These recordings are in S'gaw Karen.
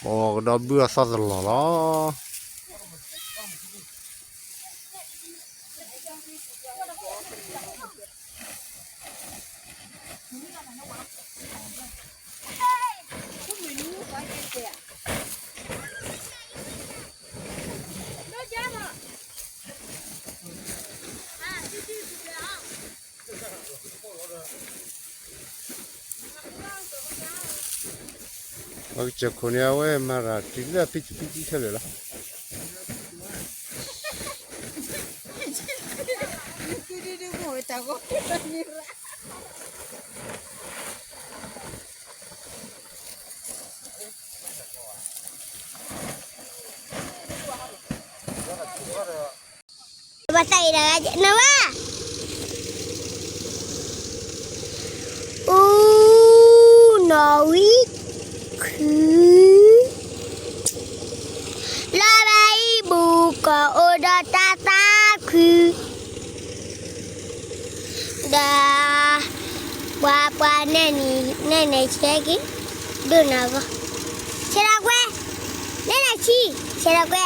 ပကဒီဘုၣ်အသီၣ်တလီၢ်လီၤ. ပှၤကစၢၢ်ခိၣ်န့ၣ် အဝဲမၤတၢ်တုၤလၢအပံတပံတခဲလၢာ်လီၤ. ဘၣ်သးအံၤဒီး နဝဲ အူ နီၣ်ဝံ ခု လီၤဘၣ်အံၤ ဘူးကီၢ်အိၣ်ဒီးတၢ်သးခု ဒီး ပှၤပှၤနဲၣ်န့ၣ်ဆဲက့ၤ ဒိၣ်နၤဂီၢ် ဆဲးဒီးကွဲ နဲၣ်နၤဆံ ဆဲးဒီးကွဲ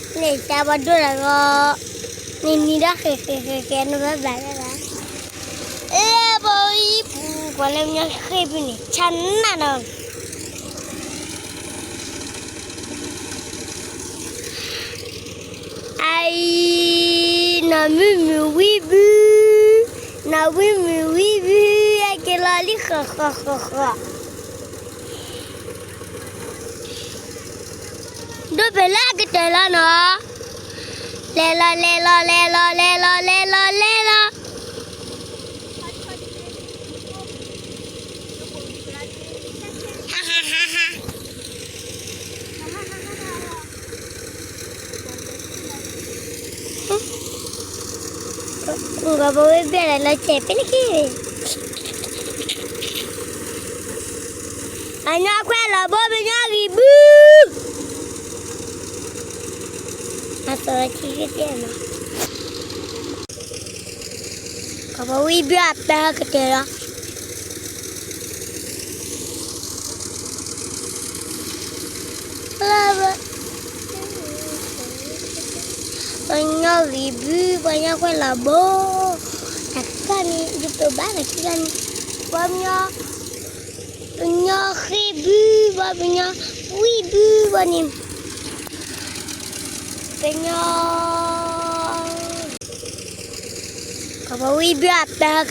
န့ၣ်ဆဲးပှၤဒိၣ်နၤဂီၢ် နံၤနံၤဒီးဃဲၤဃဲၤဃဲၤဃဲၤ နဘၣ်ဘၣ်လၢၤဘၣ် လၢပှၤအံၤပူၤ ပှၤလၢမညီဃ့ဘုန့ၣ် ဆါနၢ်နီၤ အအံၤ နီၢ်မုၢ်မုၢ်ဝံဘု နီၢ်မုၢ်မုၢ်ဝံဘု ဟဲက့ၤလီၤလံဃီဃီဃီဃီ ဒိၣ်ဖဲလၢအကတၢၢ်လီၤနီၤ လဲၤလီၤလဲၤလီၤလဲၤလီၤလဲၤလီၤလဲၤလီၤလဲၤလီၤ ကပဝံဘုလီၤလီၤဆဲးဖဲန့ၣ်က့ၤ အညီခွဲးလီၤဘိ ပညီဂံၢ်ဘု အသီၣ်ထံဂ့ၤတဲနီၤ ကပဝံဘုအပၢ်ကတၢၢ်လီၤ ပညီဂံၢ်ဘု ပညီခွဲးလီၤဘိ တၢ်ခံခါန့ၣ် ယတိၢ်ဘၣ်တၢ်ခံခါန့ၣ် ပညီ ပညီဃ့ဘု ပညီဝံဘု ပညီ ပညီ ကပဝံဘုအပၢ်က